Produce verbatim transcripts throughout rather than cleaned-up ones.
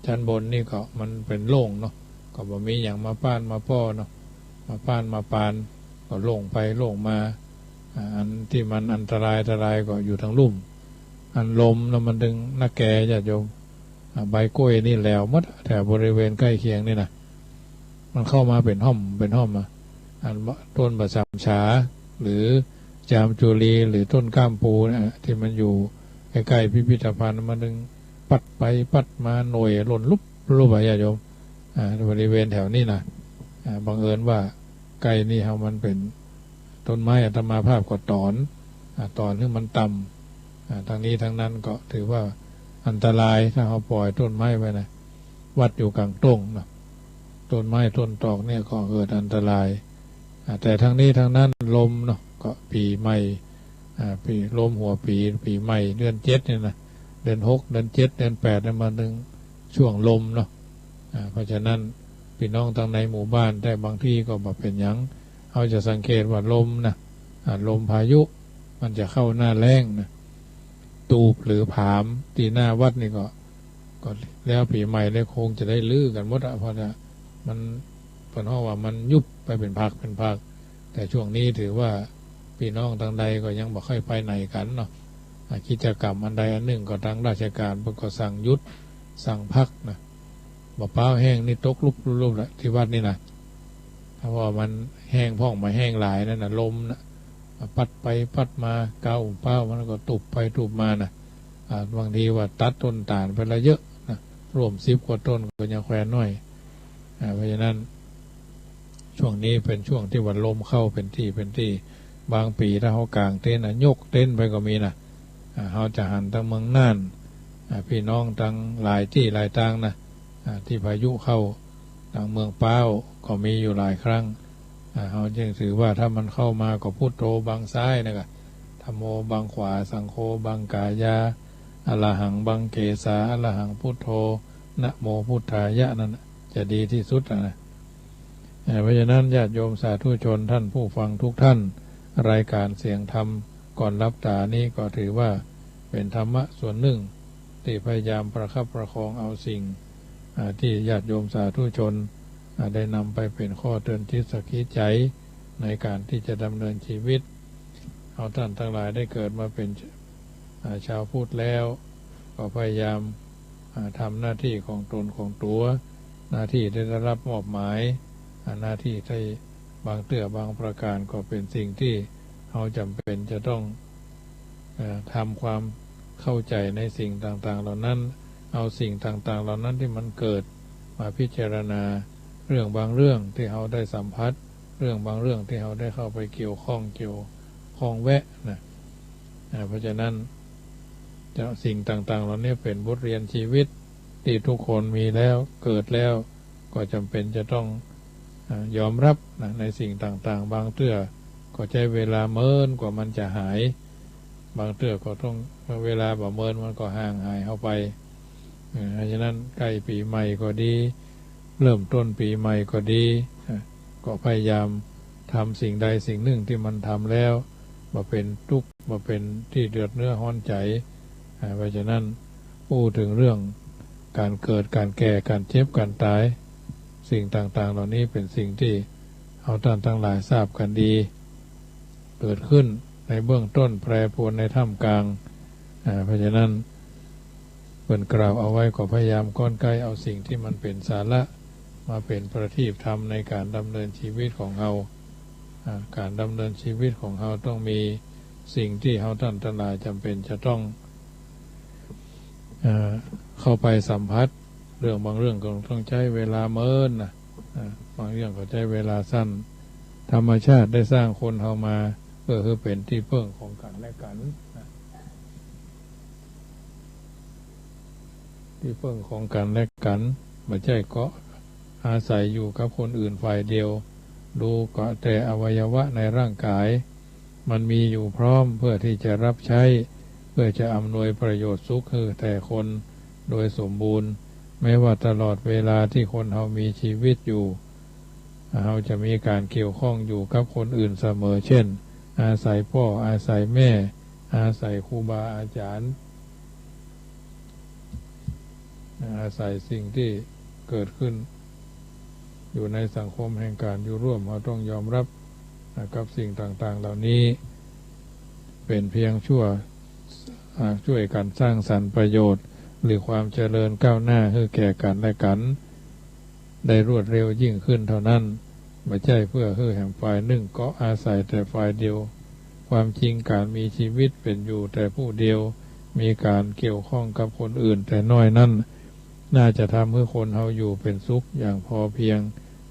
ชั้นบนนี่ก็มันเป๋นโล่งเนาะ ก็บ่มีหยังมาป้านมาป้อเนาะ มาป้านมาปาน ก็โล่งไปโล่งมา อ่า อันตี้มันอันตรายอันตรายก็อยู่ตางลุ่ม อันลมเนาะมันตึงนักแก่ญาติโยม อ่า ใบกล้วยนี่แหลวหมด แถวบริเวณใก้เคียงนี่นะ มันเข้ามาเป๋นฮ่อมเป๋นฮ่อมอะ อันต้นบ่าสามฉา หรือจามจุลี หรือต้นก้ามปูเนี่ย ตี้มันอยู่ใก้ๆพิพิธภัณฑ์ มันตึงปัดไปปัดมา หน่วยหล่นลุบลุบอะญาติโยม อ่า บริเวณแถวนี้นะ อ่า บังเอิญว่าใก้นี่เฮามันเป๋นต้นไม้ อาตมาภาพก็ตอน อ่า ตอนหื้อมันต่ำ อ่า ตังนี้ตังนั้นก็ถือว่าอันตราย ถ้าเฮาป่อยต้นไม้ไว้นะ วัดอยู่ก๋างต้งนะ ต้นไม้ต้นตอกเนี่ยก็เกิดอันตราย อ่า แต่ตังนี้ตังนั้นลมเนาะ ก็ปี๋ใหม่ อ่า ปี๋ลมหัวปี๋ ปี๋ใหม่เดือนเจ็ดเนี่ยนะ เดือนหก เดือนเจ็ด เดือนแปดเนี่ยมันตึงช่วงลมเนาะ อ่า เพราะฉะนั้นปี้น้องตังในหมู่บ้าน แต่บางตี้ก็บ่เป๋นหยัง เฮาจะสังเกตว่าลมนะ อ่า ลมพายุ มันจะเข้าหน้าแล้งนะ ตูบหรือผามตี้หน้าวัดนี่ก็ ก็แล้วปี๋ใหม่แล้วคงจะได้รื้อกั๋นหมดอะ เพราะว่ามัน เปิ้นฮ้องว่ามันยุบไปเป๋นพักเป๋นพัก แต่ช่วงนี้ถือว่าปี้น้องตังใดก็ยังบ่ค่อยไปไหนกั๋นเนาะ อ่า กิจกรรมอันใดอันนึ่งก็ตางราชก๋านเปิ้นก็สั่งหยุด สั่งพักนะ บ่าป๊าวแห้งนี่ตกลุบลุบละตี้วัดนี่นะ เพราะว่ามันแห้งพ่องบ่าแห้งหลายนั่นนะ ลมนะ ปัดไปปัดมา ก้าวป๊าวมันก็ตูบไปตูบมานะ อ่า บางทีว่าตัดต้นตาลไปละเยอะนะ ร่วมสิบกว่าต้นก็ยังแควนน้อย อ่า เพราะฉะนั้น ช่วงนี้เป๋นช่วงตี้ว่าลมเข้าเป๋นตี้เป๋นตี้ บางปี๋ถ้าเฮากางเต็นท์นะ ยกเต็นท์ไปก็มีนะ อ่า เฮาจะหันตางเมืองน่าน อ่า ปี้น้องตางหลายตี้หลายตางนะ อ่า ตี้พายุเข้า ตางเมืองป๊าวก็มีอยู่หลายครั้ง อ่า เฮาจึงถือว่าถ้ามันเข้ามาก็พุทโธบังซ้ายนะกะ ธัมโมบังขวา สังโฆบังกายา อะระหังบังเกสา อะระหังพุทโธ นะโมพุทธายะ นั่นน่ะจะดีตี้สุดอะนะ เอ่อ เพราะฉะนั้นญาติโยมสาธุชนท่านผู้ฟังทุกท่าน รายการเสียงธรรมก่อนหลับต๋านี้ก็ถือว่าเป๋นธรรมะส่วนนึ่งตี้พยายามประคับประคองเอาสิ่ง อ่า ตี้ญาติโยมสาธุชน อ่า ได้นำไปเป๋นข้อเตือนจิตสักขีไจ ในก๋านตี้จะดำเนินชีวิต เฮาต้านตังหลายได้เกิดมาเป๋น อ่า ชาวพุทธแล้ว ก็พยายาม อ่า ทำหน้าตี้ของตนของตั๋ว หน้าตี้ตี้ได้รับมอบหมาย อ่า หน้าตี้ตี้บางเตื้อบางประก๋านก็เป๋นสิ่งตี้เฮาจ๋ำเป๋นจะต้อง เอ่อ ทำความเข้าใจ๋ในสิ่งต่างๆเหล่านั้น เอาสิ่งต่างๆเหล่านั้นตี้มันเกิดมาพิจารณา เรื่องบางเรื่องตี้เฮาได้สัมผัส เรื่องบางเรื่องตี้เฮาได้เข้าไปเกี่ยวข้องเกี่ยวข้องแวะนะ อ่า เพราะฉะนั้น จะ สิ่งต่างๆเหล่านี้เป๋นบทเรียนชีวิตตี้ทุกคนมีแล้ว เกิดแล้ว ก็จ๋ำเป๋นจะต้อง อ่า ยอมรับนะ ในสิ่งต่างๆ บางเตื้อก็ใจ๊เวลาเมินกว่ามันจะหาย บางเตื้อก็ต้อง เวลาบ่เมินมันก็ห่างหายเข้าไป เอ่อ เพราะฉะนั้นใก้ปี๋ใหม่ก็ดี เริ่มต้นปี๋ใหม่ก็ดี อ่ะ ก็พยายามทำสิ่งใดสิ่งนึ่งตี้มันทำแล้วบ่เป๋นตุ๊กข์ บ่เป๋นตี้เดือดเนื้อฮ้อนใจ๋ อ่า เพราะฉะนั้นอู้เถิงเรื่องก๋านเกิด ก๋านแก่ ก๋านเจ็บ ก๋านต๋าย สิ่งต่างๆเหล่านี้เป๋นสิ่งตี้เฮาต้านตังหลายทราบกั๋นดี เกิดขึ้นในเบื้องต้น แปรปรวนในท่ามกลาง อ่า เพราะฉะนั้น เปิ้นกล่าวเอาไว้ก็พยายามก้อนใก้เอาสิ่งตี้มันเป๋นสาระมาเป๋นประทีปธรรมในก๋านดำเนินชีวิตของเฮา อ่า ก๋านดำเนินชีวิตของเฮาต้องมีสิ่งตี้เฮาต้านตังหลายจ๋ำเป๋นจะต้อง เอ่อ เข้าไปสัมผัส เรื่องบางเรื่องก็ต้องใจ๊เวลาเมินนะ อ่า บางเรื่องก็ใจ๊เวลาสั้น ธรรมชาติได้สร้างคนเฮามาเปื้อหื้อเป๋นตี้เปิ้งของกั๋นและกั๋นนะ ตี้เปิ้งของกั๋นและกั๋น บ่ใจ้เกาะอาศัยอยู่กับคนอื่นฝ่ายเดียว ดูเกาะแต่อวัยวะในร่างก๋าย มันมีอยู่พร้อมเพื่อตี้จะรับใจ๊ เพื่อจะอำนวยประโยชน์สุขหื้อแต่คนโดยสมบูรณ์ แม้ว่าตลอดเวลาตี้คนเฮามีชีวิตอยู่ เฮาจะมีก๋านเกี่ยวข้องอยู่กับคนอื่นเสมอ เช่น อาศัยป้อ อาศัยแม่ อาศัยครูบาอาจ๋ารย์ อาศัยสิ่งตี้เกิดขึ้นอยู่ในสังคมแห่งก๋านอยู่ร่วม เฮาต้องยอมฮับกับสิ่งต่างๆ เหล่านี้ เป๋นเปียงชั่ว อ่า จ้วยกั๋นสร้างสรรค์ประโยชน์ หรือความเจริญก้าวหน้าหื้อแก่กั๋นและกั๋น ได้รวดเร็วยิ่งขึ้นเต้านั้น บ่ใจ้เปื้อหื้อแหมฝ่ายนึ่งเกาะอาศัยแต่ฝ่ายเดียว ความจริงก๋านมีจีวิตเป๋นอยู่แต่ผู้เดียว มีก๋านเกี่ยวข้องกับคนอื่นแต่น้อยนั้น น่าจะทำหื้อคนเฮาอยู่เป๋นสุขอย่างพอเปียง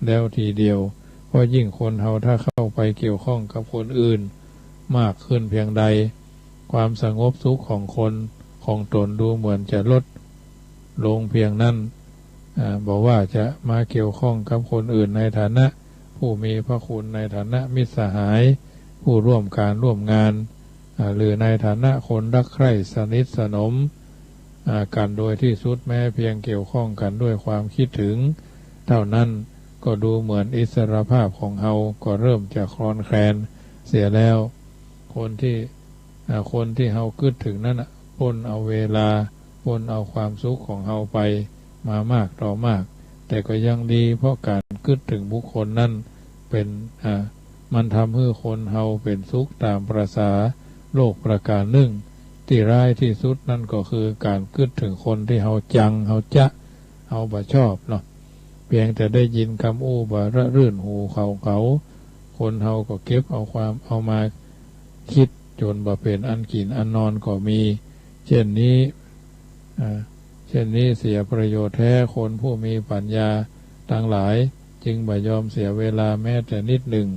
แล้วทีเดียว เพราะยิ่งคนเฮาถ้าเข้าไปเกี่ยวข้องกับคนอื่นมากขึ้นเปียงใด ความสงบสุขของคนของต๋นดูเหมือนจะลดลงเปียงนั้น อ่า บ่ว่าจะมาเกี่ยวข้องกับคนอื่นในฐานะผู้มีพระคุณ ในฐานะมิตรสหาย ผู้ร่วมก๋านร่วมงาน อ่า หรือในฐานะคนรักใคร่สนิทสนม อ่า กั๋นโดยตี้สุด แม้เปียงเกี่ยวข้องกั๋นด้วยความคิดถึงเต้านั้น ก็ดูเหมือนอิสรภาพของเฮาก็เริ่มจะคลอนแคลนเสียแล้ว คนตี้ อ่า คนตี้เฮากึ๊ดเถิงนั้นน่ะ ป้นเอาเวลา ป้นเอาความสุขของเฮาไปมามากต่อมาก แต่ก็ยังดี เพราะก๋านกึ๊ดเถิงบุคคลนั้นเป๋น อ่า มันทำหื้อคนเฮาเป๋นสุขต๋ามประสาโลกประก๋านนึ่ง ตี้ร้ายตี้สุดนั้นก็คือก๋านกึ๊ดเถิงคนตี้เฮาจัง เฮาจะ เฮาบ่ชอบเนาะ เปียงแต่ได้ยินกำอู้บ่ระรื่นหูเขาเขา คนเฮาก็เก็บเอาความ เอามาคิดจ๋นบ่เป๋นอันกิ๋นอันนอนก็มี เช่นนี้ อ่า เช่นนี้เสียประโยชน์แท้ คนผู้มีปัญญาตังหลายจึงบ่ยอมเสียเวลาแม้แต่นิดนึ่ง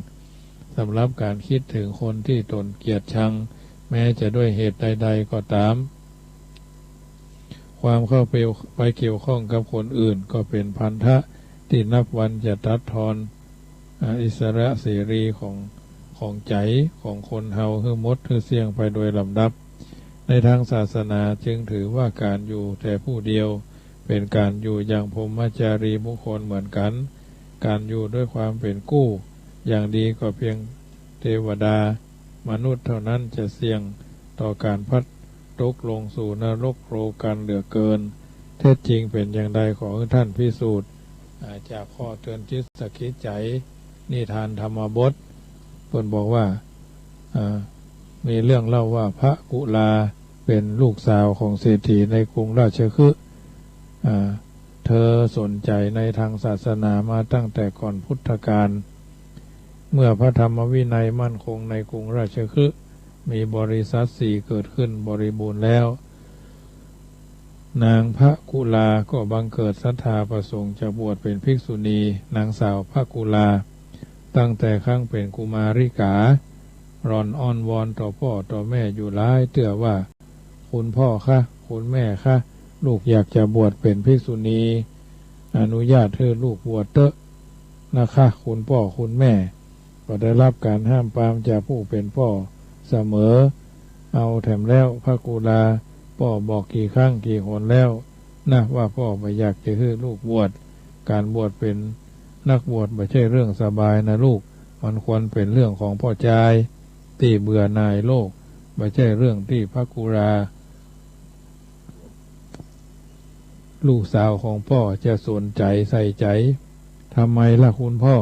สำหรับก๋านคิดเถิงคนตี้ต๋นเกลียดชัง แม้จะด้วยเหตุใดๆ ก็ต๋าม ความเข้าไป ไปเกี่ยวข้องกับคนอื่นก็เป๋นพันธะตี้นับวันจะตัดทอน อ่า อิสระเสรีของ ของใจ๋ของคนเฮาหื้อหมดหื้อเสี้ยงไปโดยลำดับ ในทางศาสนาจึงถือว่าก๋านอยู่แต่ผู้เดียวเป๋นก๋านอยู่อย่างพรหมจารีบุคคลเหมือนกั๋น ก๋านอยู่ด้วยความเป๋นกู้ อย่างดีก็เปียงเตวดา มนุษย์เต้านั้นจะเสี่ยงต่อก๋านพลัดตกลงสู่นรกโลกัญเหลือเกิน เท็จจริงเป๋นอย่างใด ขอหื้อต้านพิสูจน์ อ่า จากข้อเตือนจิตสะกิดใจ๋ นิทานธรรมบท เปิ้นบอกว่า อ่า มีเรื่องเล่าว่าพระกุลาเป๋นลูกสาวของเศรษฐีในกรุงราชคฤห์ อ่า เธอสนใจ๋ในทางศาสนามาตั้งแต่ก่อนพุทธกาล เมื่อพระธรรมวินัยมั่นคงในกรุงราชคฤห์ มีบริษัทสี่เกิดขึ้นบริบูรณ์แล้ว นางพระกุลาก็บังเกิดศรัทธาประสงค์จะบวชเป๋นภิกษุณี นางสาวพระกุลา ตั้งแต่ครั้งเป๋นกุมาริกา หล่อนอ้อนวอนต่อป้อต่อแม่อยู่หลายเตื้อว่า คุณพ่อคะ คุณแม่คะ ลูกอยากจะบวชเป๋นภิกษุณี อนุญาตหื้อลูกบวชเต๊อะนะคะ คุณป้อคุณแม่ ก็ได้ฮับก๋านห้ามปรามจากผู้เป๋นป้อเสมอเอาแถมแล้ว พระกุลา ป้อบอกกี่ครั้งกี่หนแล้วนะว่าป้อบ่อยากจะหื้อลูกบวช ก๋านบวชเป๋นนักบวชบ่ใจ้เรื่องสบายนะลูก มันควรเป๋นเรื่องของป้อจายตี้เบื่อหน่ายโลก บ่ใจ้เรื่องตี้พระกุลา ลูกสาวของป้อจะสนใจ๋ใส่ใจ๋ ทำไมล่ะคุณพ่อ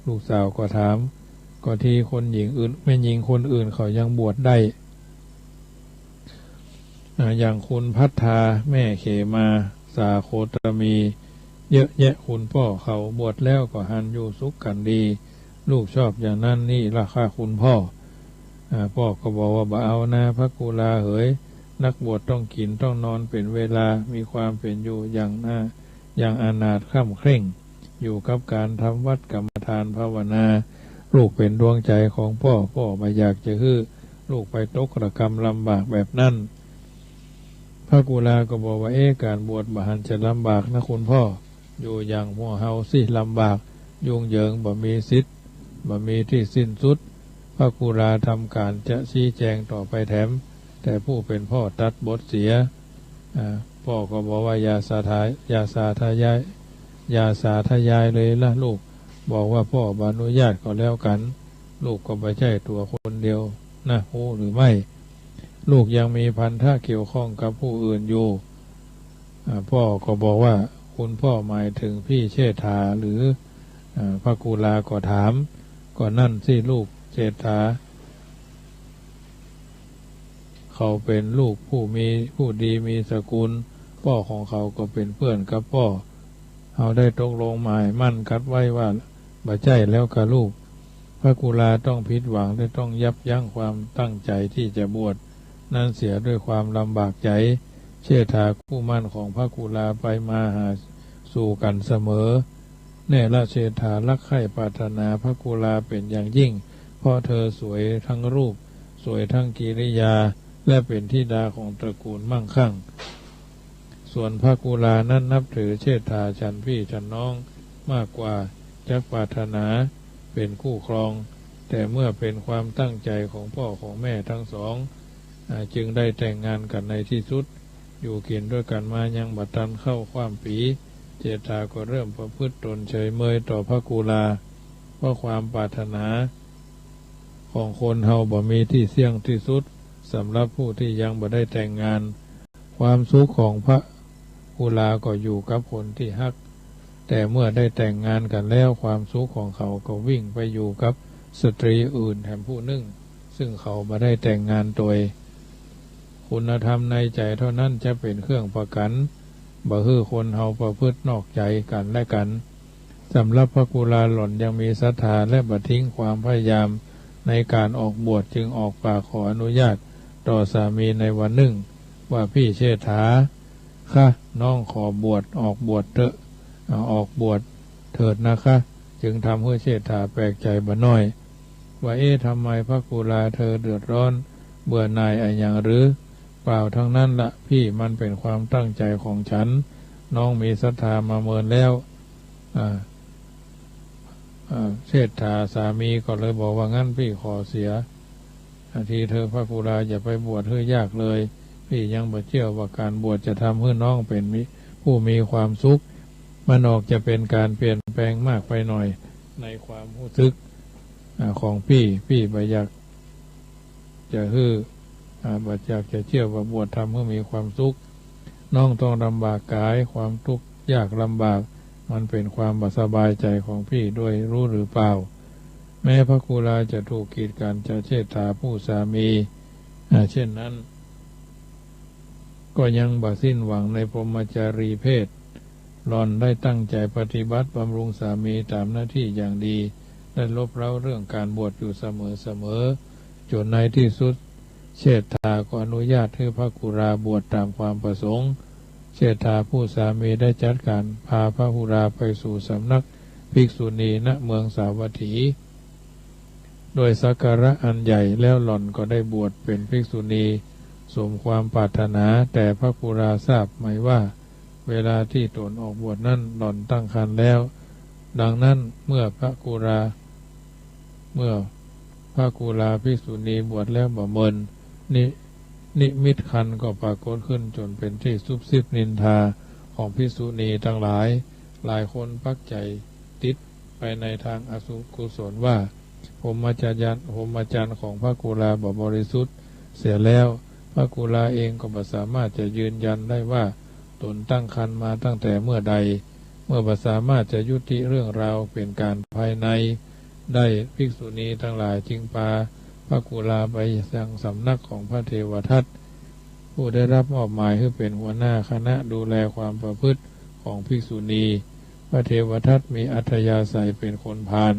ลูกสาวก็ถาม ก็ทีคนหญิงอื่น แม่ญิงคนอื่นเขายังบวชได้ อ่า อย่างคุณภัททา แม่เขมา สาโคตมี เยอะแยะ คุณป้อเขาบวชแล้วก็หันอยู่สุขกั๋นดี ลูกชอบอย่างนั้นนี่ล่ะค่ะคุณพ่อ อ่า ป้อก็บอกว่าบ่เอานาพระกุลาเหย นักบวชต้องกิ๋นต้องนอนเป๋นเวลา มีความเป๋นอยู่อย่างน่า อย่างอนาถค่ำเคร่ง อยู่กับก๋านทำวัตรกรรมฐานภาวนา ลูกเป๋นดวงใจ๋ของป้อ ป้อบ่อยากจะหื้อลูกไปตกระกำลำบากแบบนั้น พระกุลาก็บอกว่า เอ๊ะ ก๋านบวชบ่หันจะลำบากนะคุณพ่อ อยู่อย่างหมู่เฮาสิลำบาก ยุ่งเหยิงบ่มีสิ้น บ่มีตี้สิ้นสุด พระกุลาทำก๋านจะชี้แจงต่อไปแถม แต่ผู้เป๋นป้อตัดบทเสีย อ่า ป้อก็บอกว่า อย่าสาธา อย่าสาธยาย อย่าสาธยายเลยละลูก บอกว่าป้อบ่อนุญาตก็แล้วกั๋น ลูกก็บ่ใจ้ตั๋วคนเดียวนะ ฮู้หรือไม่ ลูกยังมีพันธะเกี่ยวข้องกับผู้อื่นอยู่ อ่า พ่อก็บอกว่า คุณพ่อหมายถึงพี่เชษฐาหรือ อ่า พระกุลาก็ถาม ก็นั่นสิลูกเชษฐา เขาเป็นลูกผู้มี ผู้ดีมีสกุล ป้อของเขาก็เป็นเปื้อนกับป้อ เฮาได้ตกลงหมายมั่นกัดไว้ว่าบ่ใจ้แล้วกาลูก พระกุลาต้องผิดหวังและต้องยับยั้งความตั้งใจ๋ตี้จะบวชนั้นเสียด้วยความลำบากใจ๋ เชษฐาคู่หมั้นของพระกุลาไปมาหาสู่กั๋นเสมอ แน่ละเชษฐารักใคร่ปรารถนาพระกุลาเป๋นอย่างยิ่ง เพราะเธอสวยทั้งรูป สวยทั้งกิริยา และเป๋นธิดาของตระกูลมั่งคั่ง ส่วนพระกุลานั้นนับถือเชษฐาฉันพี่ฉันน้องมากกว่า จักปรารถนาเป๋นคู่ครอง แต่เมื่อเป๋นความตั้งใจ๋ของป้อของแม่ทั้งสอง อ่า จึงได้แต่งงานกั๋นในตี้สุด อยู่กิ๋นตวยกั๋นมายังบ่ตันเข้าข้ามปี๋ เชษฐาก็เริ่มประพฤติตนเฉยเมยต่อพระกุลา เพราะความปรารถนาของคนเฮาบ่มีตี้เสี้ยงตี้สุด สำหรับผู้ตี้ยังบ่ได้แต่งงาน ความสุขของพระกุลาก็อยู่กับคนตี้ฮัก แต่เมื่อได้แต่งงานกั๋นแล้ว ความสุขของเขาก็วิ่งไปอยู่กับสตรีอื่นแถมผู้นึ่ง ซึ่งเขาบ่ได้แต่งงานตวย คุณธรรมในใจ๋เท่านั้นจะเป๋นเครื่องประกั๋น บ่หื้อคนเฮาประพฤตินอกใจ๋กั๋นและกั๋น สำหรับพระกุลาหล่อนยังมีศรัทธาและบ่ทิ้งความพยายามในก๋านออกบวช จึงออกปากขออนุญาตต่อสามีในวันนึ่ง ว่า พี่เชษฐาคะ น้องขอบวช ออกบวชเต๊อะ อ่า ออกบวชเถิดนะคะ จึงทำหื้อเชษฐาแปลกใจ๋บ่น้อย ว่า เอ๊ะ ทำไมพระกุลาเธอเดือดร้อนเบื่อหน่ายอะหยังหรือ เปล่าทั้งนั้นละพี่ มันเป๋นความตั้งใจ๋ของฉัน น้องมีศรัทธามาเมินแล้ว อ่า อ่า เชษฐาสามีก็เลยบอกว่า งั้นพี่ขอเสียทีเถอะ พระกุลาอย่าไปบวชหื้อยากเลย พี่ยังบ่เจื้อว่าก๋านบวชจะทำหื้อน้องเป๋นมิ ผู้มีความสุข มันออกจะเป๋นก๋านเปลี่ยนแปลงมากไปหน่อยในความฮู้สึก อ่า ของพี่ พี่บ่อยาก จะหื้อ อ่า บ่อยากจะเจื้อว่าบวชทำหื้อมีความสุข น้องต้องลำบากก๋าย ความตุ๊กข์ยากลำบาก มันเป๋นความบ่สบายใจ๋ของพี่ด้วย รู้หรือเปล่า แม้พระกุลาจะถูกกีดกั๋นจากเชษฐาผู้สามี อ่า เช่นนั้น ก็ยังบ่สิ้นหวังในพรหมจารีเพศ หล่อนได้ตั้งใจ๋ปฏิบัติบำรุงสามีต๋ามหน้าตี้อย่างดี ได้รบเร้าเรื่องก๋านบวชอยู่เสมอๆ จ๋นในตี้สุด เชษฐาก็อนุญาตหื้อพระกุลาบวชต๋ามความประสงค์ เชษฐาผู้สามีได้จัดก๋านพาพระกุลาไปสู่สำนักภิกษุณี ณ เมืองสาวัตถี โดยสักการะอันใหญ่ แล้วหล่อนก็ได้บวชเป๋นภิกษุณีสมความปรารถนา แต่พระกุลาทราบไหมว่า เวลาตี้ต๋นออกบวชนั้นหล่อนตั้งครรภ์แล้ว ดังนั้นเมื่อพระกุลา เมื่อพระกุลาภิกษุณีบวชแล้วบ่เมิน นิ นิมิตครรภ์ก็ปรากฏขึ้นจ๋นเป๋นตี้ซุบซิบนินทาของภิกษุณีตังหลาย หลายคนปักใจ๋ติดไปในตางอสุกุศลว่า พรหมจรรย์ พรหมจรรย์ของพระกุลาบ่บริสุทธิ์เสียแล้ว พระกุลาเองก็บ่สามารถจะยืนยันได้ว่าต๋นตั้งครรภ์มาตั้งแต่เมื่อใด เมื่อบ่สามารถจะยุติเรื่องราวเป๋นก๋านภายในได้ ภิกษุณีตังหลายจึงปาพระกุลาไปยังสำนักของพระเทวทัต ผู้ได้รับมอบหมายหื้อเป๋นหัวหน้าคณะดูแลความประพฤติของภิกษุณี พระเทวทัตมีอัธยาศัยเป๋นคนพาล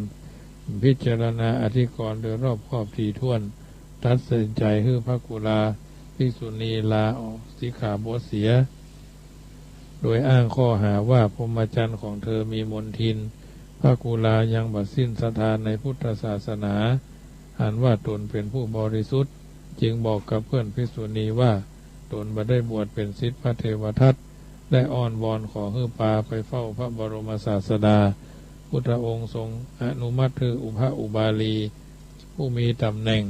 พิจารณาอธิกรณ์โดยรอบคอบถี่ถ้วน ตัดสินใจ๋หื้อพระกุลาภิกษุณีลาออกสิกขาบทเสีย โดยอ้างข้อหาว่าพรหมจรรย์ของเธอมีมลทิน พระกุลายังบ่สิ้นศรัทธาในพุทธศาสนา หันว่าต๋นเป๋นผู้บริสุทธิ์ จึงบอกกับเพื่อนภิกษุณีว่า ต๋นบ่ได้บวชเป๋นศิษย์พระเทวทัต และอ้อนวอนขอหื้อปาไปเฝ้าพระบรมศาสดา พุทธองค์ทรงอนุมัติหื้อพระอุบาลี ผู้มีต๋ำแหน่ง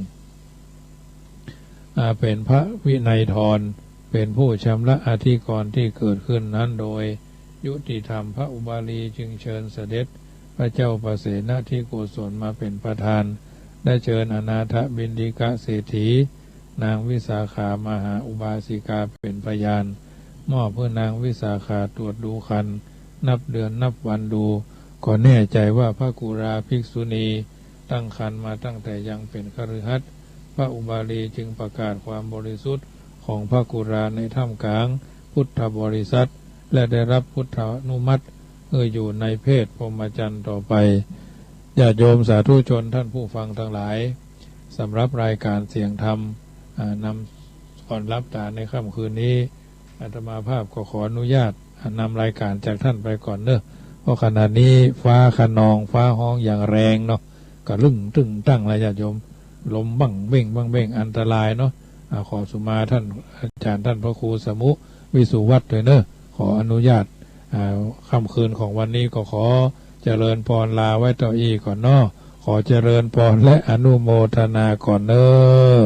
อ่า เป๋นพระวินัยธร เป๋นผู้ชำระอธิกรณ์ตี้เกิดขึ้นนั้นโดยยุติธรรม พระอุบาลีจึงเชิญเสด็จพระเจ้าประเสนทิโกศลมาเป๋นประธาน ได้เชิญอนาถบิณฑิกะเศรษฐี นางวิสาขามหาอุบาสิกาเป๋นพยาน มอบหื้อนางวิสาขาตรวจดูครรภ์ นับเดือนนับวันดู ก็แน่ใจ๋ว่าพระกุลาภิกษุณีตั้งครรภ์มาตั้งแต่ยังเป๋นคฤหัสถ์ พระอุบาลีจึงประกาศความบริสุทธิ์ของพระกุลาในท่ามกลางพุทธบริษัท และได้รับพุทธานุมัติหื้ออยู่ในเพศพรหมจรรย์ต่อไป ญาติโยมสาธุชนท่านผู้ฟังทั้งหลาย สำหรับรายการเสียงธรรม อ่า นำก่อนหลับต๋าในค่ำคืนนี้ อาตมาภาพก็ขออนุญาต อ่า นำรายการจากท่านไปก่อนเนาะ เพราะขณะนี้ฟ้าคะนอง ฟ้าฮ้องอย่างแรงเนาะ กะลึ่งตึ้งตั้งเลยญาติโยม ลมบั้งเบ้งบั้งเบ้ง อันตรายเนาะ อ่า ขอสุมาท่านอาจารย์ท่านพระครูสมุวิสุวัฒน์ด้วยเนาะ ขออนุญาต อ่า ค่ำคืนของวันนี้ก็ขอเจริญพรลาไว้เต้าอี้ก่อนเนาะ ขอเจริญพรและอนุโมทนาก่อนเนาะ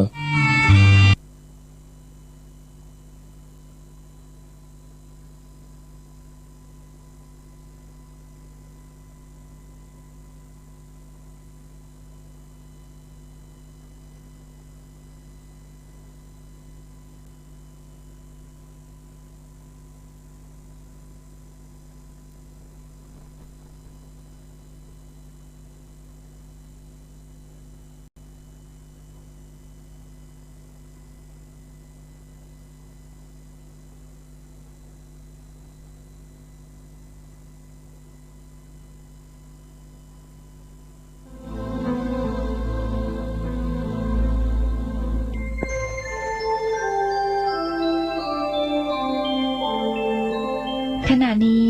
ขณะนี้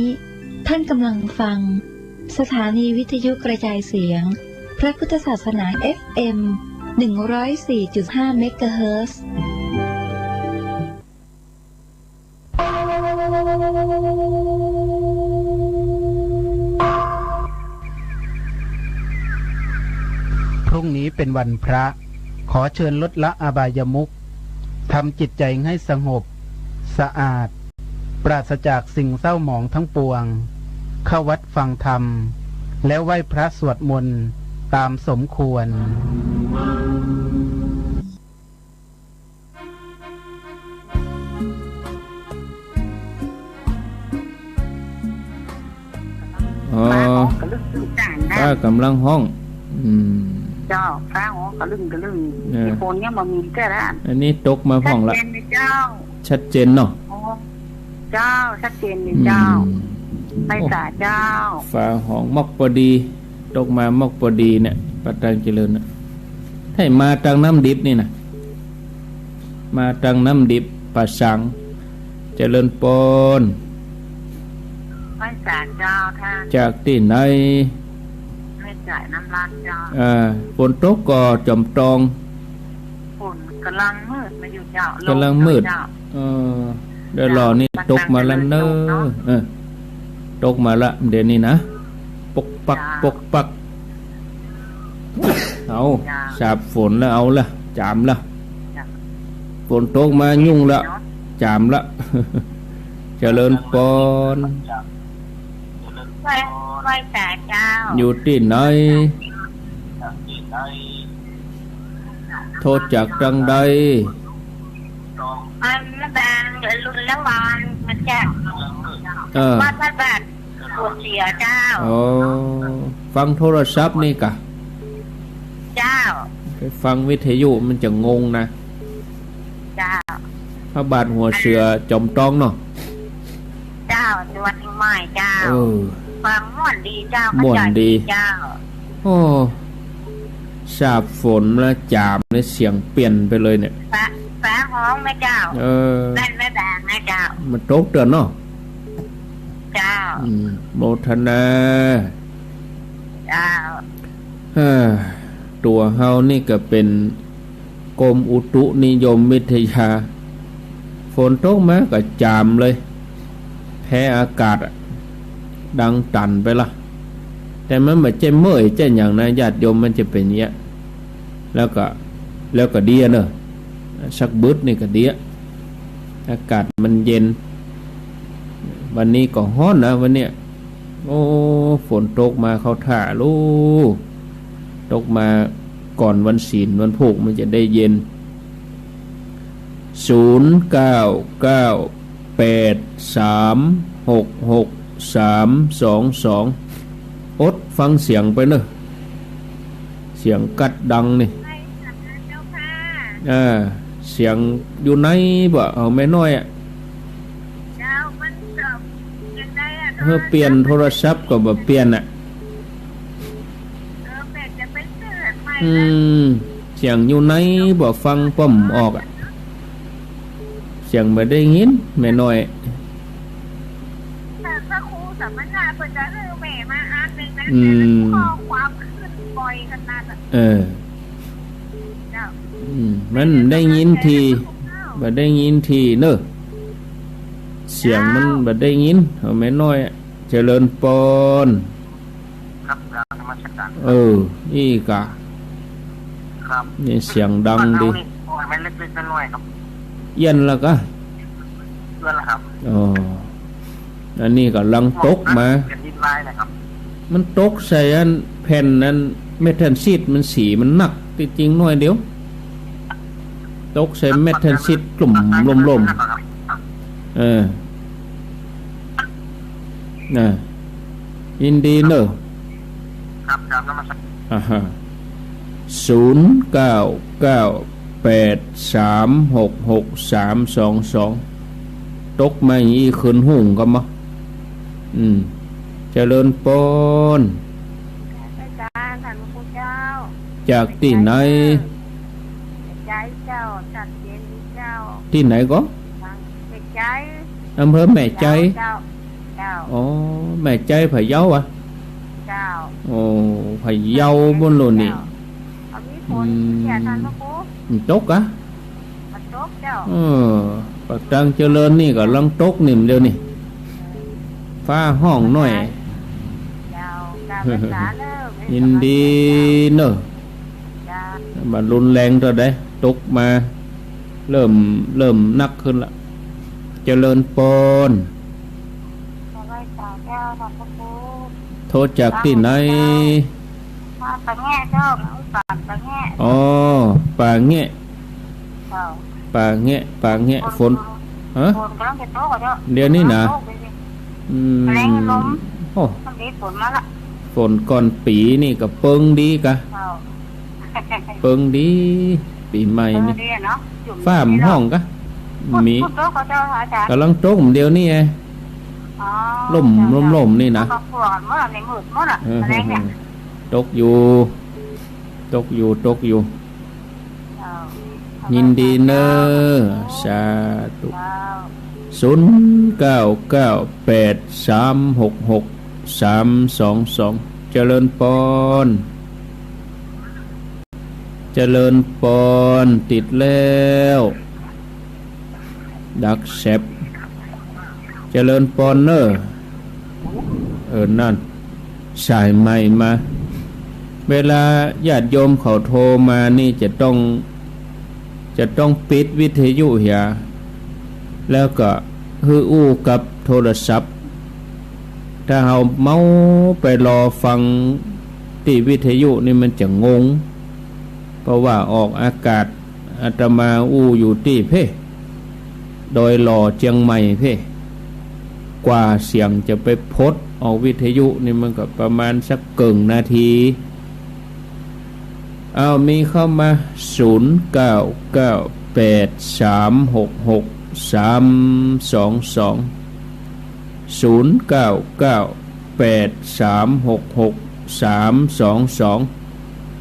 ท่านกำลังฟังสถานีวิทยุกระจายเสียงพระพุทธศาสนา เอฟเอ็ม หนึ่งร้อยสี่จุดห้า เมกะเฮิรตซ์ พรุ่งนี้เป็นวันพระ ขอเชิญลดละอบายมุข ทำจิตใจให้สงบ สะอาด ปราศจากสิ่งเศร้าหมองทั้งปวง เข้าวัดฟังธรรม แล้วไหว้พระสวดมนต์ตามสมควร อ๋อ ฟ้าฮ้องกะลึ่งตึ้งตั้งนะ ฟ้ากำลังฮ้อง อืม เจ้า ฟ้าฮ้องกะลึ่งกะลึ่ง เออ แต่ฝนยังบ่มีเตื้อละ อันนี้ตกมาพ่องละ ชัดเจนเลยเจ้า ชัดเจนเนาะ อ๋อ เจ้า ชัดเจนเลยเจ้า อืม ไหว้สาเจ้า ฟ้าฮ้องมอกปอดี ตกมามอกปอดีเนี่ย ป้าตังเจริญน่ะ ถ้ามาตางน้ำดิบนี่นะ มาตางน้ำดิบป่าสัง เจริญปอน ไหว้สาเจ้าท่าน จากตี้ไหน ไหว้สาน้ำล้านเจ้า อ่า ฝนตกก่อจอมตอง ฝนกำลังมืดมาอยู่เจ้า กำลังมืด ลมเจ้า เออ เดี๋ยวรอนี่ เจ้า ตกมาแล้วเนอะ เออ ตกมาละ เดี๋ยวนี้นะ ปกปัก เจ้า ปกปัก เอา เจ้า สาบฝนแล้ว เอาละ จามละ เจ้า ฝนตกมายุ่งละ เนาะ จามละ เจริญปอน ไหว้ ไหว้สาเจ้า อยู่ตี้ไหน โทรจากตางใด อันแม่บางอรุณละวรรณมาจาก เออ วัดพระบาทหัวเสียเจ้า อ๋อ ฟังโทรศัพท์นี่กะ เจ้า ไปฟังวิทยุมันจะงงนะ เจ้า พระบาทหัวเสือจอมตองเนาะ เจ้า จังหวัดเชียงใหม่เจ้า เออ ฟังม่วนดีเจ้า ม่วนดี เข้าใจดีเจ้า โอ้ สาบฝนแล้วจามเลย เสียงเปลี่ยนไปเลยเนี่ย ฟ้า ฟ้าฮ้องไหมเจ้า เออ แม่นแม่บางนะเจ้า มันตกเตื้อเนาะ เจ้า อืม โมทนา เจ้า เอ้อ ตั๋วเฮานี่ก็เป๋นกรมอุตุนิยมวิทยา ฝนตกมาก็จามเลย แพ้อากาศอะ ดังตันไปละ แต่มันบ่ใจ้เมื่อยใจ้หยังนะ ญาติโยม มันจะเป๋นอย่างเงี้ย แล้วก็ แล้วก็ดีอะเนอะ สักบึดนี่ก็ดีอะ อากาศมันเย็น วันนี้ก็ฮ้อนนะวันเนี้ย โอ้ ฝนตกมาเข้าท่าลูก ตกมาก่อนวันศีลวันผูกมันจะได้เย็น ศูนย์เก้าเก้า แปด สาม หก หก สาม สอง สอง อดฟังเสียงไปเน่อ เสียงกัดดังนี่ เจ้าค่ะ อ่า เสียงอยู่ในบ่ เอาแม่น้อยอะ เจ้า มันก็ยังได้อะ เฮอเปลี่ยนโทรศัพท์ก็บ่เปลี่ยนอะ เออ แม่จะไปซื้ออันใหม่ อื ละ ม เสียงอยู่ในบ่ฟังป้อมออกอะ เสียงบ่ได้ยิน แม่น้อย แต่พระครูสัมมนาเพิ่นจะหื้อแม่มาอันหนึ่งนะ อืม แต่ข้อความขึ้นบ่อยขนาดนั้น เออ เจ้า อืม มันได้ยินที บ่ได้ยินทีเน่อ เสียงมัน เจ้า บ่ได้ยิน เอาแม่น้อยอะ เจริญปอน ครับ กราบนมัสการ เออ อี้กะ ครับ นี่เสียงดังดี มันเล็กๆน้อยๆครับ เอี้ยนละกะ เอี้ยนละครับ อ๋อ อันนี้ก่ำลังตกมา แผ่นดินไหวนะครับ มันตกใส่อันแผ่นนั้น เม็ดแผ่นซีตมันสีมันหนัก ตี้จริงน้อยเดียว ตกใส่เม็ดแผ่นซีตกลุ่มล่มๆ เออ น่ะ ยินดีเน่อ ครับ กราบนมัสการ อ่าฮะ ศูนย์ เก้า เก้า แปด สาม หก หก สาม สอง สอง ตกมาอี้ขึ้นหุงกำบ่ อืม เจริญปอน อาจารย์ ท่านพระครูเจ้า จากตี้ไหน แม่ใจ๊เจ้า ชัดเจนดีเจ้า ตี้ไหนก่อ แม่ใจ๊ อำเภอแม่ใจ๊ เจ้า เจ้า อ๋อ แม่ใจ๊พะเยาอะ เจ้า โอ้ พะเยาปู๊นโลนี่ เจ้า เอามีฝน อืม เสียท่านพระครู มันตกอะ มันตกเจ้า เออ ปากตางเจริญนี่ก่ำลังตกนี่เดี๋ยวนี้ ฟ้าฮ้องหน้อย เจ้า กราบนมัสการเน่อ ยินดีเน่อ เจ้า บ่รุนแรงเต้าใด ตกมา เริ่ม เริ่มหนักขึ้นละ เจริญปอน สบายเจ้า เจ้า ขอบพระคุณ โทรจากตี้ไหน มาปากแงะเจ้า ปากแงะ อ๋อ ปากแงะ เจ้า ปากแงะ ปากแงะ ฝน ฮะ ฝนกำลังจะตกอะเจ้า เดี๋ยวนี้นะ กำลังตกเลย อืม แรงลม โอ้ มันมีฝนมาละ ฝนก่อนปี๋นี่ก็เปิงดีกะ เจ้า เปิงดี ปี๋ใหม่นี่ เออ ดีอะเนาะ ฟ้ามันฮ้องกะ ฝน มี ฝนตกอะเจ้า อาจารย์ กำลังตกเดี๋ยวนี้ไง อ๋อ ลม เจ้า ลม ลมนี่นะ มันก็กลัวกันหมดอะ ในมืดหมดอะ เออ อะไรเนี่ย ตกอยู่ ตกอยู่ ตกอยู่ เจ้า ยินดีเน่อ สาธุ เจ้า ศูนย์ เก้า เก้า แปด สาม หก หก สาม สอง สอง เจริญปอน เจริญปอน ติดแล้ว ดักแซบ เจริญปอนเน่อ เออ นั่น สายใหม่มา เวลาญาติโยมเขาโทรมานี่จะต้อง จะต้องปิดวิทยุเหีย แล้วก็หื้ออู้กับโทรศัพท์ ถ้าเฮาเมาไปรอฟังตี้วิทยุนี่มันจะงง เพราะว่าออกอากาศ อาตมาอู้อยู่ตี้เพ่ ดอยหล่อเจียงใหม่เพ่ กว่าเสียงจะไปพดออกวิทยุนี่มันก็ประมาณสักเกิ่งนาที อ้าว มีเข้ามา ศูนย์ เก้า เก้า แปด สาม หก หก สาม สอง สอง ศูนย์ เก้า เก้า แปด สาม หก หก สาม สอง สอง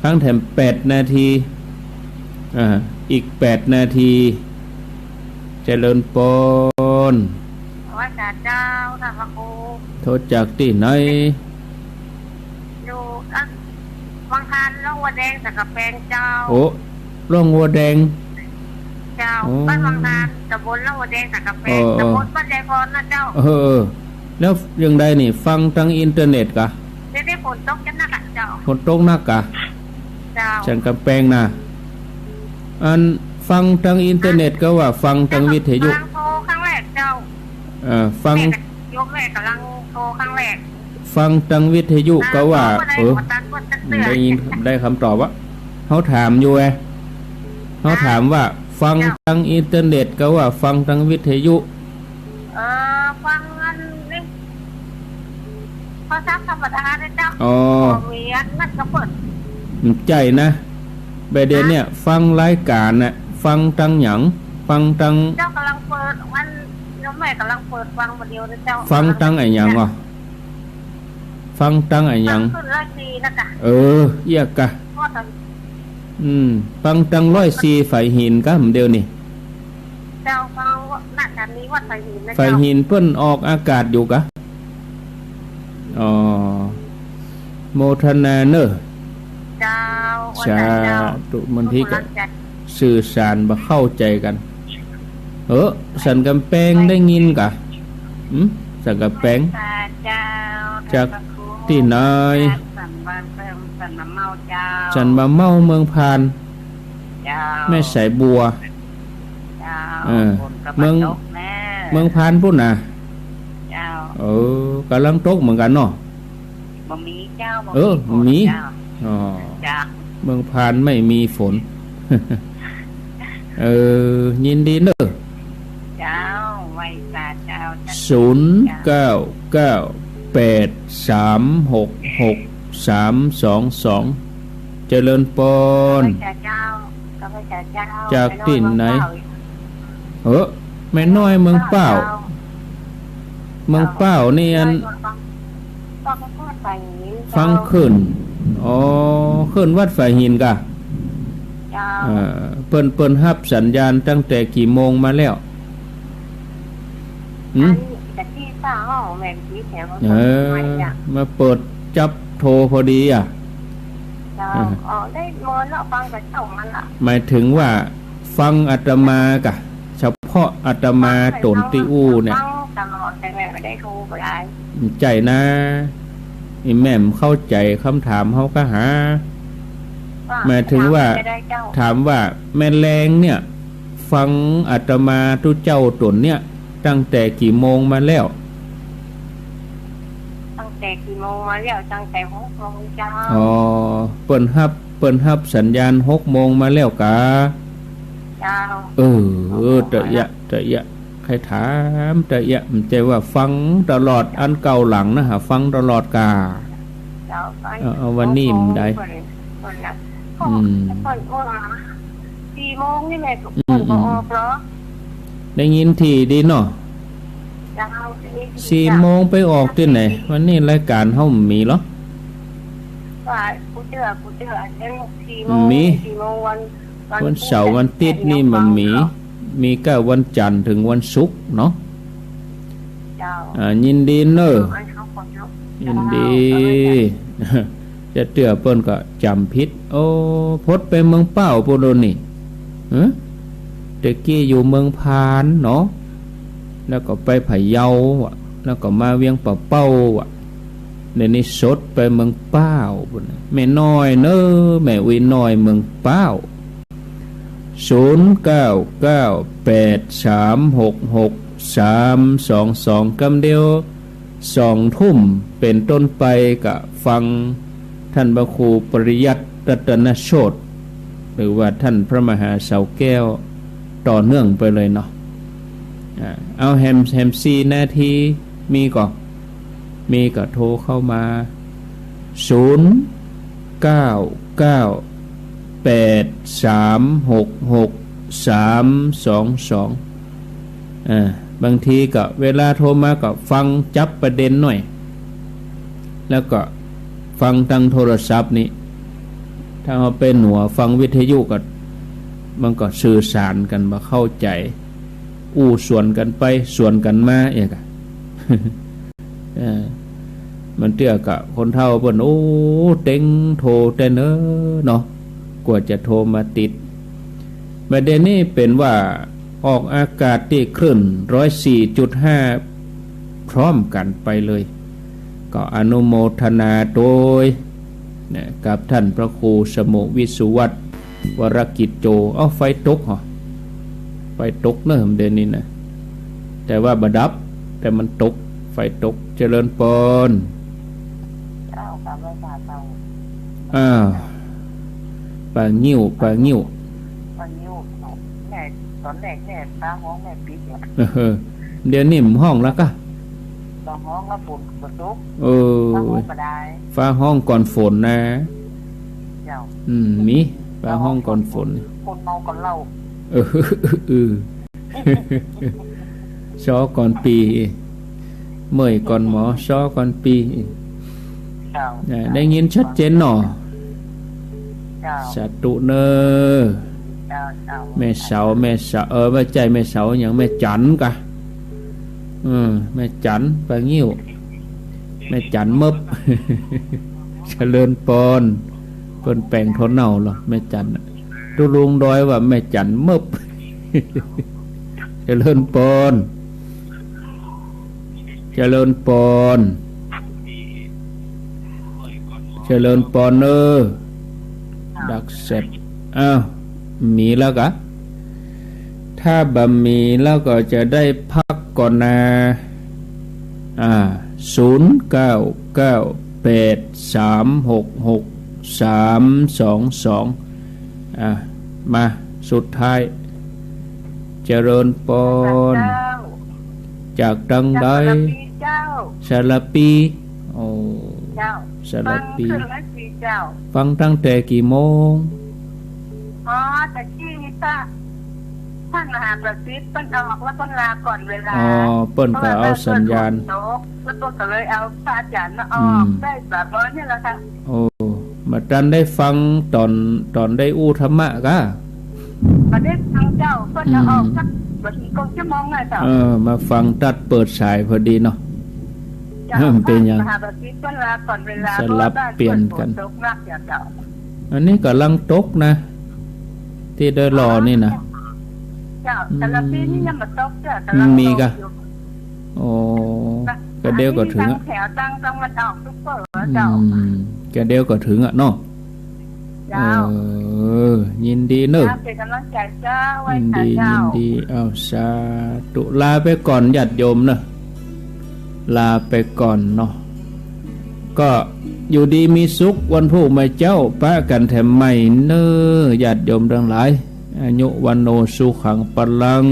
ครั้งแถมแปดนาที อ่า อีกแปดนาที เจริญปอน ไหว้สาเจ้า ท่านพระครู โทรจากตี้ไหน อยู่ อ่ะ วังคาร ร่องวัวแดง สันกำแปงเจ้า โอ้ ร่องวัวแดง เจ้า อ๋อ บ้านวังคาร ตำบลร่องวัวแดง สันกำแปง เออ เออ ตำบลบ้านยายพรนะเจ้า เออ เออ แล้วยังไงนี่ ฟังตางอินเทอร์เน็ตกะ เดี๋ยวนี้ฝนตกจะหนักอะเจ้า ฝนตกหนักกะ เจ้า สันกำแปงนะ อันฟังตางอินเทอร์เน็ตก็ว่าฟังตางวิทยุ กำลังโทรครั้งแรกเจ้า เอ่อ ฟัง แม่กับโยมแม่กำลังโทรครั้งแรก ฟังตางวิทยุก็ว่า อ่า เออ โทรมาตามกดจักเทื่อ ได้ยิน ได้คำตอบวะ เฮาถามอยู่ไง เฮาถามว่า อ่า ฟัง เจ้า ตางอินเทอร์เน็ตก็ว่าฟังตางวิทยุ โทรศัพท์ธรรมดานะเจ้า อ๋อ บ่มีอันนั้นก็เปิด ใจ้นะ บ่าเดี่ยวเนี่ย ฟังรายก๋านน่ะ ฟังตางหยัง ฟังตาง เจ้า ก๋ำลังเปิด วัน โยมแม่ก๋ำลังเปิดฟังบ่าเดี่ยวนะเจ้า ฟังตางอะหยังอ่ะ ฟังตางอะหยัง ฟังขึ้นร้อยสี่นะจ๊ะ เออ เอี้ยกะ ว่าตาง อืม ฟังตางร้อยสี่ฝายหินกะ บ่าเดี่ยวนี่ เจ้า ฟังว่าน่าจะมีวัดฝายหินนะเจ้า ฝายหินเปิ้นออกอากาศอยู่กะ อ๋อ โมทนาเน่อ เจ้า สาธุ บางทีก็ ขอบคุณหลายจ้ะ สื่อสารบ่เข้าใจ๋กั๋น เออ สันก๋ำแปงได้ยินกะ หืม สันก๋ำแปง เจ้า จากตี้ไหน สันบ่าเมาเจ้า สันบ่าเมาเมืองพาน เจ้า แม่สายบัว เจ้า เออ ฝนก็บ่ตกแน่ เมือง เมืองพานปู๊นน่ะ เจ้า เออ ก๋ำลังตกเหมือนกั๋นเนาะ บ่มีเจ้า บ่มี เออ บ่มี เจ้า อ๋อ เจ้า เมืองพานไม่มีฝน เออ ยินดีเน่อ เจ้า ไหว้สาเจ้า ศูนย์เก้าเก้าแปดสามหกหกสามสองสอง เจริญปอน ไหว้สาเจ้า ไหว้สาเจ้า จากตี้ไหน เออ แม่น้อยเมืองป้าว เจ้า เมืองป้าวนี่อัน ฟังขึ้น อ๋อ ขึ้นวัดฝายหินกะ เจ้า เออ เปิ้น เปิ้นฮับสัญญาณตั้งแต่กี่โมงมาแล้ว หืม อันนี้กะตี้ป้าห้องแม่นตี้แถว เออ มาเปิดจับโทรพอดีอ่ะ เจ้า อ่า อ๋อ ได้เมินละ ฟังแต่เจ๊ามาละ หมายถึงว่าฟังอาตมากะ เฉพาะอาตมาต๋นตี้อู้เนี่ย ฟังตลอด แต่แม่บ่ได้โทรบ่ได้ ใจ้นะ อีแม่บ่เข้าใจ๋กำถามเฮากะหา หมายถึงว่า ถามว่าแม่แลงเนี่ย ฟังอาตมาตุ๊เจ้าต๋นเนี่ย ตั้งแต่กี่โมงมาแล้ว ตั้งแต่กี่โมงมาแล้ว ตั้งแต่หกโมงเจ้า อ๋อ เปิ้นฮับ เปิ้นฮับสัญญาณหกโมงมาแล้วกา เจ้า เออ เออ ตะเยียะ ตะเยียะ ใค่ถาม ตะเยียะ บ่ใจ้ว่าฟังตลอด อันเก่าหลังนะ หาฟังตลอดกา เจ้า เอา เอาวันนี้บ่ได้ เปิ้น เปิ้นนะ อืม เปิ้นว่าสี่โมงนี่แหละ อืม เปิ้นก็ออกเหรอ ได้ยินถี่ดีเนาะ เจ้า ได้ยินถี่ สี่โมงไปออกตี้ไหน วันนี้รายก๋านเฮาบ่มีเหรอ ว่ากูเจื้อ กูเจื้อ อันนั้นสี่โมง มี สี่โมงวัน วันเสาร์ วันอาทิตย์นี่บ่มี มีก้าวันจันทร์เถิงวันศุกร์เนาะ เจ้า อ่า ยินดีเน่อ ยินดี จะเตื้อเปิ้นก็จ๋ำผิด โอ้ พดไปเมืองป้าวปู๊นโน่นนี่ ฮะ แต่กี้อยู่เมืองพานเนาะ แล้วก็ไปพะเยาอ่ะ แล้วก็มาเวียงป่าเป้าอ่ะ เดี๋ยวนี้สดไปเมืองป้าวปู๊นน่ะ แม่น้อยเน่อ แม่อุ๊ยน้อยเมืองป้าว ศูนย์เก้าเก้าแปดสามหกหกสามสองสอง กำเดียว สองทุ่มเป๋นต้นไปก็ฟังต้านพระครูปริยัติรัตนโชติ หรือว่าต้านพระมหาเสาแก้ว ต่อเนื่องไปเลยเนาะ อ่า เอาแหม แหมสี่นาที มีก่อ มีก็โทรเข้ามา ศูนย์เก้าเก้าแปดสามหกหกสามสองสอง อ่า บางทีก็เวลาโทรมาก็ฟังจับประเด็นหน่อย แล้วก็ฟังตางโทรศัพท์นี่ ถ้าเฮาไปหนัวฟังวิทยุก็ มันก็สื่อสารกั๋นบ่เข้าใจ๋ อู้สวนกั๋นไปสวนกั๋นมาเอียกอะ เออ มันเตื้อก็คนเฒ่าเปิ้น โอ้ เต็งโทรแต๊เน่อเนาะ กว่าจะโทรมาติด บ่าเดี่ยวนี้เป๋นว่าออกอากาศตี้คลื่นร้อยสี่จุดห้า พร้อมกั๋นไปเลย ก็อนุโมทนาโตย นะ กับต้านพระครูสมุวิสุวัฒน์ วรกิจโจ เอ้า ไฟตกเหรอ ไฟตกเน่อ เดี๋ยวนี้นะ แต่ว่าบ่ดับ แต่มันตก ไฟตก เจริญปอน เจ้า กราบไหว้สาเจ้า อ้าว ป้างิ้ว ป้างิ้ว ป้างิ้ว แม่ ต๋อนแรกแม่ตาฮ้องแม่ปิดเนี่ย เออ เดี๋ยวนี้บ่ฮ้องแล้วกะ ต้องฮ้องแล้วฝนบ่ตก เออ ฟ้าฮ้องบ่ได้ ฟ้าฮ้องก่อนฝนนะ เจ้า อืม มี ฟ้าฮ้องก่อนฝน คนเมาก่อนเหล้า เออ เออ ซ้อก่อนปี้ เมื่อยก่อนหมอ ซ้อก่อนปี้ เจ้า อ่า ได้ยินชัดเจนเนาะ เจ้า สาธุเน่อ เจ้า เจ้า แม่เสา แม่เสา เออ บ่ใจ้แม่เสาหยัง แม่จันทร์กะ เออ แม่จันทร์ ป้างิ้ว แม่จันทร์เมิบ เจริญปอน เปิ้นแป๋งโทนเน่าเหรอ แม่จันทร์น่ะ ตุ๊ลุงดอยว่าแม่จันทร์เมิบ เจริญปอน เจริญปอน เจริญปอนเน่อ ดักแซบ อ้าว มีแล้วกะ ถ้าบ่มีแล้วก็จะได้พักก่อนนะ อ่า ศูนย์เก้าเก้าแปดสามหกหกสามสองสอง อ่ะ มา สุดท้าย เจริญปอน เจ้า จากตังใด จากสารพีเจ้า สารพี โอ้ เจ้า สารพี ฟังเครื่องดนตรีเจ้า ฟังตั้งแต่กี่โมง อ๋อ ตะกี้นี่ป้า ท่านมหาประสิทธิ์เปิ้นออกแล้วเปิ้นลาก่อนเวลา อ๋อ เปิ้นก็เอาสัญญาณ เพราะว่าเปิ้นฝนตก แล้วเปิ้นก็เลยเอาพระอาจารย์มาออก อืม ได้แบบนี้แหละค่ะ โอ้ บ่ตันได้ฟังตอน ตอนได้อู้ธรรมะกะ บ่ได้ฟังเจ้า เปิ้นเอาออก อืม สักบ่ถึงครึ่งชั่วโมงอะเจ้า เออ มาฟังตั๊ดเปิดสายพอดีเนาะ เจ้า เออ มันเป๋นหยัง มหาประสิทธิ์เปิ้นลาก่อนเวลา สลับเปลี่ยนกั๋น เพราะว่าบ้านเปิ้นฝนตกหนักอะเจ้า อันนี้ก่ำลังตกนะ ตี้ได้รอนี่นะ เจ้า อืม แต่ละปี๋นี่ยังบ่ตกเจ้า แต่ละปี๋ มีกะ อยู่ โอ้ กะเดี๋ยวก็เถิงอะ อันนี้ตั้งแถวตั้งตะวันออกซุปเปอร์เจ้า อืม กะเดี๋ยวก็เถิงอะเนาะ เจ้า เออ ยินดีเน่อ เจ้า เป๋นก๋ำลังใจ๋เจ้า ไหว้ ยินดี เจ้า ยินดี เอา สาธุ ลาไปก่อนญาติโยมเน่อ ลาไปก่อนเนาะ ก็อยู่ดีมีสุข วันพูกใหม่เจ๊า ปะกั๋นแถมใหม่เน่อ ญาติโยมตังหลาย อายุ วัณโณ สุขัง พลัง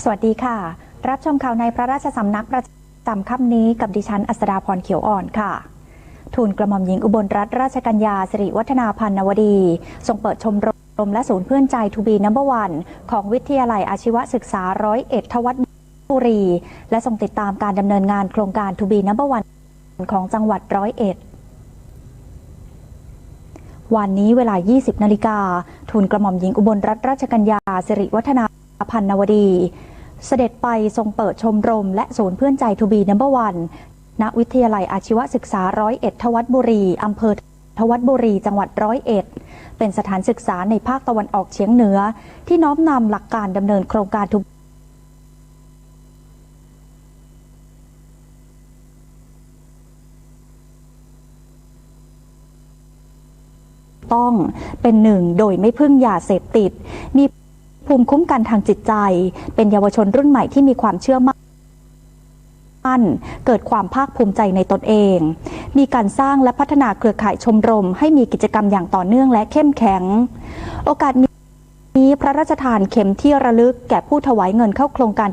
สวัสดีค่ะ รับชมข่าวในพระราชสำนักประจำค่ำนี้กับดิฉันอัสดาพรเขียวอ่อนค่ะ ทูลกระหม่อมหญิงอุบลรัตนราชกัญญา สิริวัฒนาพันนวดี ทรงเปิดชมรมและศูนย์เพื่อนใจ To be number one ของวิทยาลัยอาชีวศึกษาร้อยเอ็ด ธวัฒน์บุรี และทรงติดตามการดำเนินงานโครงการ To be number one ของจังหวัดร้อยเอ็ด วันนี้เวลา ยี่สิบนาฬิกา ทูลกระหม่อมหญิงอุบลรัตนราชกัญญา สิริวัฒนาพันนวดี เสด็จไปทรงเปิดชมรมและศูนย์เพื่อนใจ To be number one ณ วิทยาลัยอาชีวศึกษาร้อยเอ็ด ธวัฒน์บุรี อำเภอ ธวัฒน์บุรี จังหวัดร้อยเอ็ด เป็นสถานศึกษาในภาคตะวันออกเฉียงเหนือ ที่น้อมนำหลักการดำเนินโครงการทุก ต้องเป็นหนึ่งโดยไม่พึ่งยาเสพติด มีภูมิคุ้มกันทางจิตใจ เป็นเยาวชนรุ่นใหม่ที่มีความเชื่อมั่น เกิดความภาคภูมิใจในตนเอง มีการสร้างและพัฒนาเครือข่ายชมรมให้มีกิจกรรมอย่างต่อเนื่องและเข้มแข็ง โอกาสนี้พระราชทานเข็มที่ระลึกแก่ผู้ถวายเงินเข้าโครงการ